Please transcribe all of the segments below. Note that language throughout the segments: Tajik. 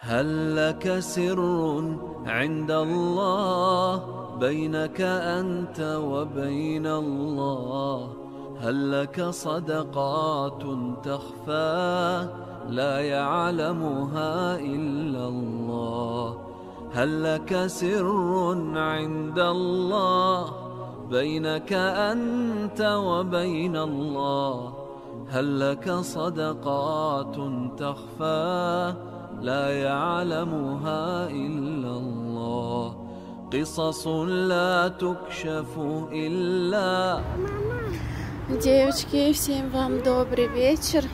هل لك سر عند الله بينك أنت وبين الله؟ هل لك صدقات تخفى لا يعلمها إلا الله؟ هل لك سر عند الله بينك أنت وبين الله؟ هل لك صدقات تخفى لا يعلمها إلا الله؟ قصص لا تكشف إلا. Девочки, всем вам добрый вечер.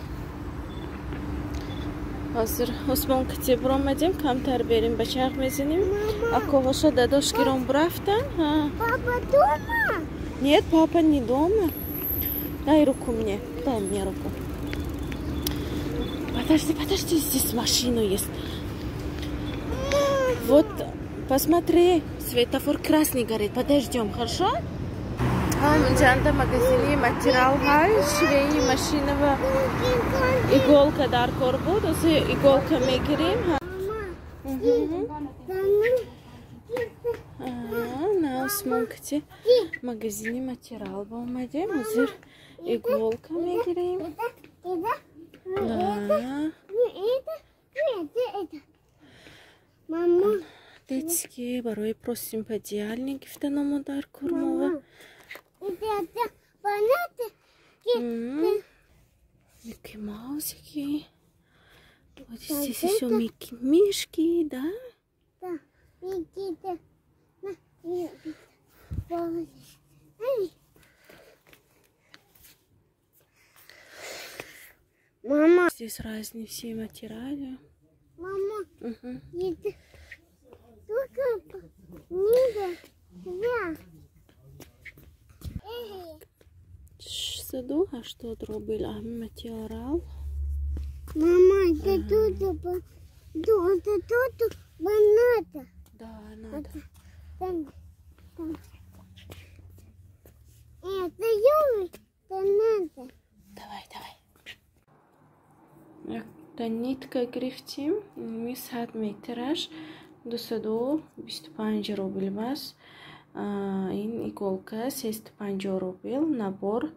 Ҳозир Усмон кати буромадем, камтар берем, ба чарх мезанем. Аковаша дадош гиром бурафтан. Папа дома? Нет, папа не дома. Дай руку мне, дай мне руку. Подожди, подожди, здесь машину есть. Вот, посмотри, светофор красный горит. Подождем, хорошо? Ҷанда магазини материал ҳай, швейный машинава иголка дар кор буд. Ози иголка мегирем. На Усмон кати магазини материал ба омадем. Озир иголка мегирем. Да. Детские барои простым подеяльник гифтанамо дар кор мова. Микки Маусики. Вот здесь еще Микки Мишки, да? Да. Мама. Здесь разные все материалы. Мама. Угу. 680 рубл материал. Мама, это тут, это тут надо. Да, надо. Там, там. Это это надо. Давай, давай. Якта нитка гирифтим, ми 100 метраш 225 рубл бас. Ин иголка 350 рубл, набор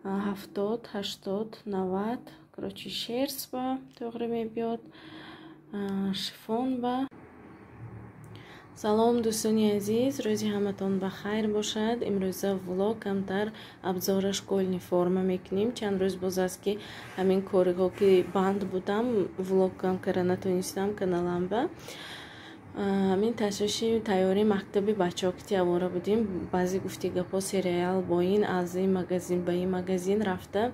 70, 80, 90, короче, шерсть ба тоғри мебиёд, шифон ба. Салом дӯстони азиз, рӯзи ҳаматон ба хайр бошад. Имрӯза влог камтар обзора школьный форма мекунем. Чанд рӯз боз аст, ки ҳамин кориҳо ки банд будам, влог кам кара натонистам каналам ба. Ҳамин ташвиши тайёрии мактаби бачаҳо ки авора будем, баъзе гуфти гапҳо сериал бо ин аз ин магазин ба ин магазин рафта,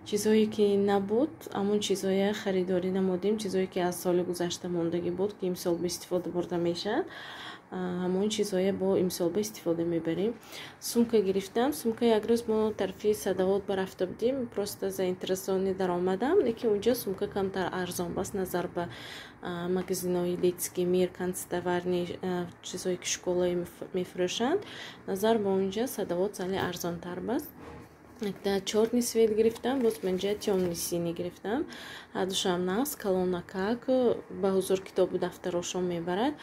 чизҳое ки набуд, ҳамон чизҳое харидорӣ намудем, чизҳое ки аз соли гузашта мондагӣ буд, ки имсол ба истифода бурда мешавад, ҳамон чизҳое бо имсол ба истифода мебарем. Сумка гирифтам. Сумка як рӯз мо тарафи Садовод барафта будем, просто заинтересованный даромадам, лекин унҷо сумка камтар арзон бас назар ба магазинҳои Детский мир, канцтоварный, чизҳое ки школаи мефурӯшанд, назар ба унҷа Садовод сале арзонтар бас. Якта чёрный цвет гирифтам, боз манҷа тёмный синий гирифтам. Ҳардушам нағз, калонакак, ба ҳузур китобу дафтарошон мебарад.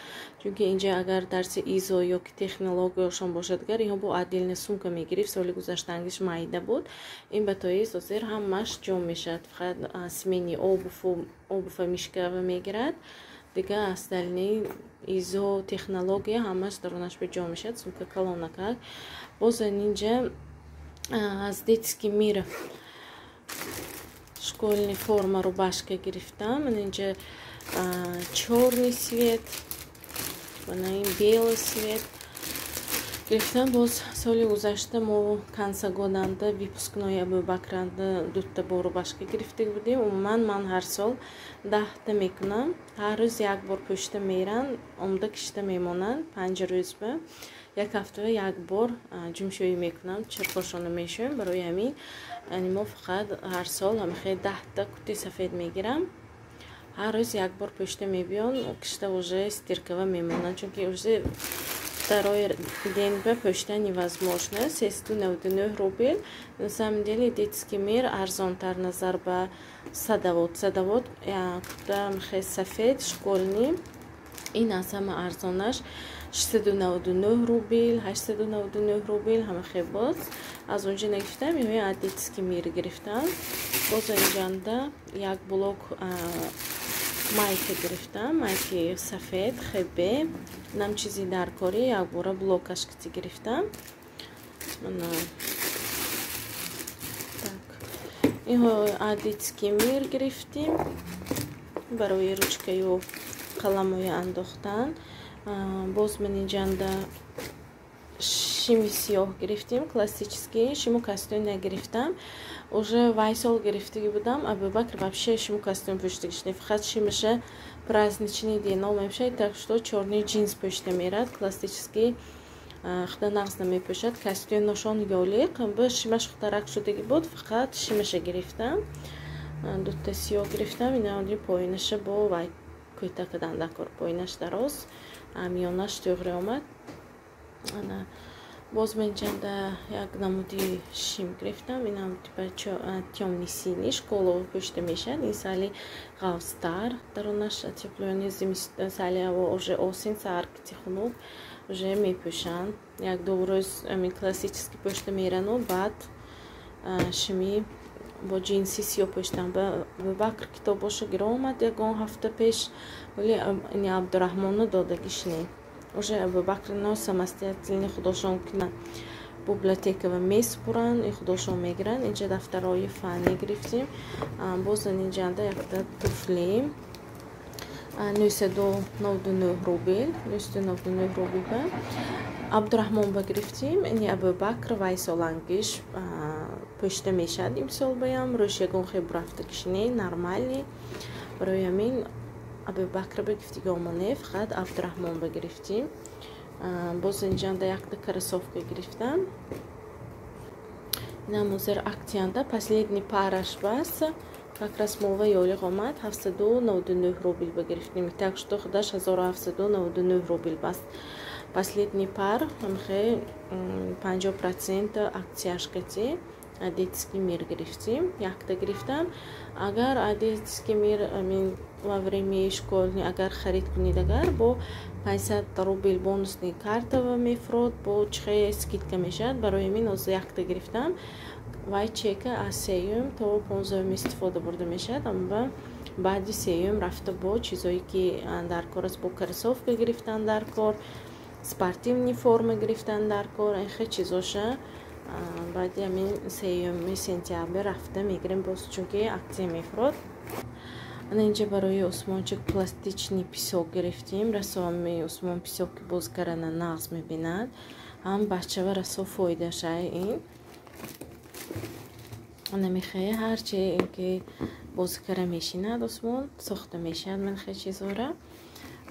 Чунки инҷа агар дарси изо ё ки технологияшон бошад, агар инҳо бо отдельная сумка мегирифт, соли гузаштангиш майда буд. Ин ба тои ҳозир ҳамаш ҷо мешавад, фақат смени обуфа мишкава мегирад. Дига остальные изо, технология ҳамаш дарунаш ба ҷо мешавад. Сумка калонакак. Боз инҷа аз Детский мир школьный форма рубашка гирифтам. Инҷа чёрный цвет, мана ин белый цвет гирифтам. Боз соли гузашта мо конца годанда выпускной Абубакранда дута бо рубашка гирифта будем. Умуман ман ҳар сол 10та мекунам. Ҳар рӯз як бор пӯшида меранд, омода кишида мемонанд 5 рӯз ба. Як ҳафта як бор ҷумшӯӣ мекунам, чиркошонро мешӯем. Барои ҳамин мо фақат ҳар сол ҳамихе 10та кути сафед мегирам. Ҳар рӯз як бор пӯшида мебиён, кишта уже стиркава мемонанд, чунки уже Второй день ба пӯшида невозможно. 399 рубл. На самом деле Детский мир арзонтар назар ба Садовод. Садовод хе сафед школьный. Ин аз ҳама арзонаш 699 рубл, 899 рубл ҳама хе боз. Аз онҷо нагирифтам, иҳои аз Детский мир гирифтам. Боз инҷанда як блок майка гирифтам, майки сафед, хебе. Нам чизи даркорӣ, якбора блокаш кити гирифтам. Так. Иҳо аз Детский мир гирифтим барои ручкаю қаламои андохтан. Боз ман инҷанда шими сиёҳ гирифтим, классический шиму костюм нагирифтам. Уже вай сол гирифтагӣ будам. Абубакр вообще шиму костюм пӯшидагиш не, фақат шимаша праздничный день мепӯшад, так что чёрный джинс пӯшида мерад, классический худа нағз намепӯшад. Костюмношон ёлиқ, бо шимаш хутарак шудагӣ буд, фақат шимаша гирифтам. Дута сиёҳ гирифтам, инаоди поинаша бо вай кӯта кадан дакор, поинаш дароз, миёнаш туғри омад. Ана боз ман инҷанда як намуди шим гирифтам. Инам типа тёмный синий, школаво пӯшида мешавад. Ин сали ғафзтар, дарунаш оцеплённый, сали ҳаво уже осень, саҳар кити хунук уже мепӯшанд. Як ду рӯз ами классический пӯшида мерану баъд шими бо ҷинси сиёҳ пӯшидам. Абубакр китобошо гиро омад ягон ҳафта пеш, вале ини Абдураҳмону додагиш не. Уже Абубакр но самостоятельно худошон библиотекава месупуранд, и худошон мегиранд. Инҷа дафтарои фаннӣ гирифтим. Боз инҷанда якта туфли 999 рубл, 999 рубл ба Абдураҳмон ба гирифтим. Ини Абубакр вай солангиш пӯшида мешавад имсол баям, рӯш ягон хе бурафтагиш не, нормальный. Барои ҳамин Абубакр ба гифтиги омоне, фақат Абдураҳмон ба гирифтим. Боз инҷанда якта кроссовка гирифтам. Инам ҳозир аксиянда последний параш бас, как раз мова ёлиқ омад, 799 рубл ба гирифтим. Так что худаш 1799 рубл бас. Последний пар ҳамхе 50% акцияш кати Детский мир гирифтим, якта гирифтам. Агар Детский мир амин во время школьный агар харид кунед, агар бо 500 рубл бонусный картава мефурод, бо чихе скидка мешавад. Барои ҳамин ҳозир якта гирифтам. Вай чека аз сеюм то 15-юм истифода бурда мешавад, амма баъди сеюм рафта бо чизое ки дар кор аст, бо кроссовка гирифтан дар кор, спортивный форма гирифтан дар кор, ин хе чизоша баъди ҳамин 3-юми сентябр рафта мегирем боз, чунки акция мефурод. Ана инҷа барои Усмончик пластичный песок гирифтим. Расоми Усмон песоки боз карана нағз мебинад, ҳам бачава расо фоидашай ин. Ана мехоҳе ҳарчи ки бозӣ кара мешинад Усмон, сохта мешавад ман хе чизора.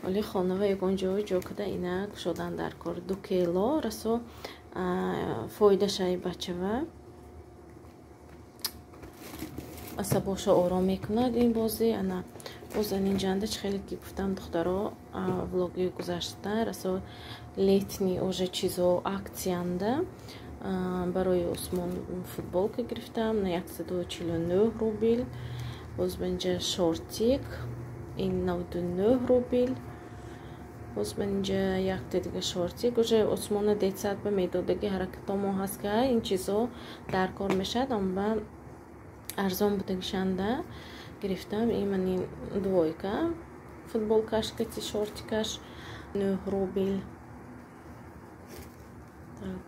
Вале хонава ягон ҷой ҷо када ина кушодан дар кор. 2 кило расо фоидашай бачава. Асабошо ором мекунад ин бозӣ. Ана боз инҷанда чӣ хеле ки гуфтам духтаро влоги гузашта, расо летний уже чизо акциянда. Барои Усмон футболка гирифтам на 149 рубл. Боз инҷа шортик ин 99 рубл. Боз ман инҷа якта дига шортик. Уже Усмона детсад ба медодаги ҳаракатомо ҳаст ка ин чизо дар кор мешавад, амма арзон будагишанда гирифтам. Ин ман ин двойка футболкаш кати шортикаш 9 рубл. Так.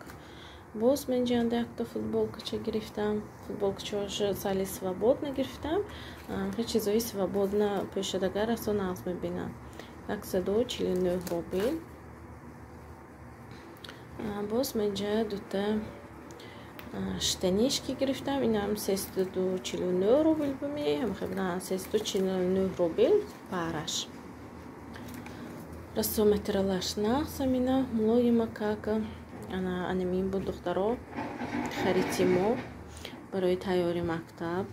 Боз ман инҷанда якта футболкача гирифтам. Футболкачаша сали свободно гирифтам. Ҳеҷ чизои свободно пӯшадагар расо нағз мебинам. 149 рубл. Боз ман инҷа дута штанишки гирифтам. Инам 349 рубл буми, ҳамхебна 349 рубл параш. Расо материалаш нағз амина, мулоима кака. Ана анамин буд духтаро хариди мо барои тайёри мактаб.